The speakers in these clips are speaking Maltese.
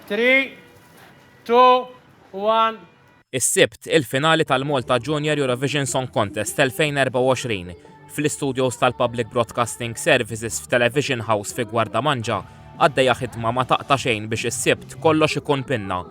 3, 2, 1. Is-Sibt, il-finali tal-Malta Junior Eurovision Song Contest 2024, fl-istudios tal-Public Broadcasting Services f'Television House fi Gwardamanġa, għaddejja ħidma ma taqta' xejn biex is-Sibt kollox ikun pinna.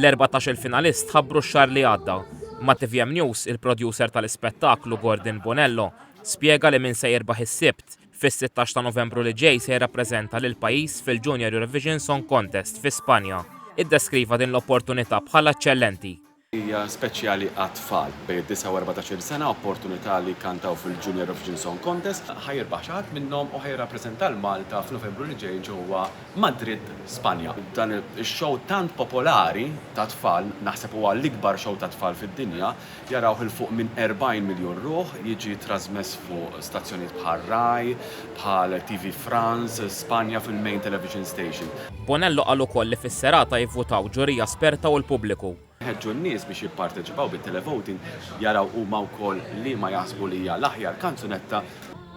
L-14-il finalist tħabbru x-xahar li għadda. Ma' tvm News, il-producer tal-ispettaklu Gordon Bonello spjega li min se jirbaħ is-Sibt, Fis-16 ta' Novembru li ġej se jirrappreżenta lill-pajjiż fil-Junior Eurovision Song Contest fi Spanja. Iddeskriva din l-opportunità bħala eċċellenti. Hija speċjali għat-tfal bejn id-disgħa u 14-il sena, opportunità li jkantaw fil-Junior Eurovision Song Contest. Ħa jirbaħ xi ħadd minnhom u ħa jirrappreżenta 'l Malta f'Novembru li ġej ġewwa Madrid, Spanja. Dan ix-show tant popolari tat-tfal, naħseb huwa l-ikbar show tat-tfal fid-dinja, Jarawh 'il fuq minn 40 miljun ruħ, jiġi trażmess fuq stazzjonijiet bħal Rai, bħal TV France, Spanja fil-main television station. Bonello qal ukoll li fis-serata jivvutaw ġurija esperta u l-pubbliku. Nħeġġu n-nies biex jipparteċipaw bit-televoting, jaraw huma wkoll liema jaħsbu li hija l-aħjar kanzunetta.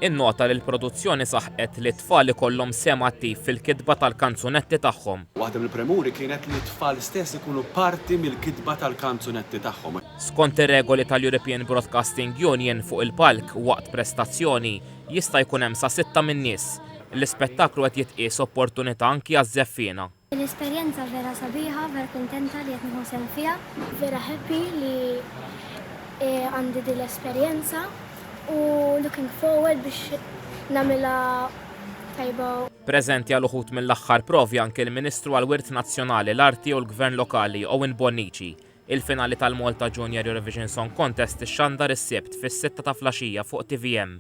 Innota li l-produzzjoni saħqet li t-tfal ikollhom sehem attiv fil-kitba tal-kanzunetti tagħhom. Waħda mill-premuri kienet li t-tfal stess ikunu parti mill-kitba tal-kanzunetti tagħhom. Skont ir-regoli tal-European Broadcasting Union fuq il-palk waqt prestazzjoni jista' jkun hemm sa sitta min-nies. L-ispettaklu qed jitqies opportunità anki għaż-żeffiena. L-esperjenza vera sabiħa, vera kuntenta li qed nieħu sehem fiha. Vera happy li għandi din l-esperjenza u looking forward biex nagħmilha tajba. Preżenti għal uħud mill-aħħar provi anki l-Ministru għall-Wirt Nazzjonali, l-Arti u l-Gvern Lokali, Owen Bonnici. Il-finali tal-Malta Junior Eurovision Song Contest tixxandar is-Sibt fis-sitta ta' flaxija fuq tvm.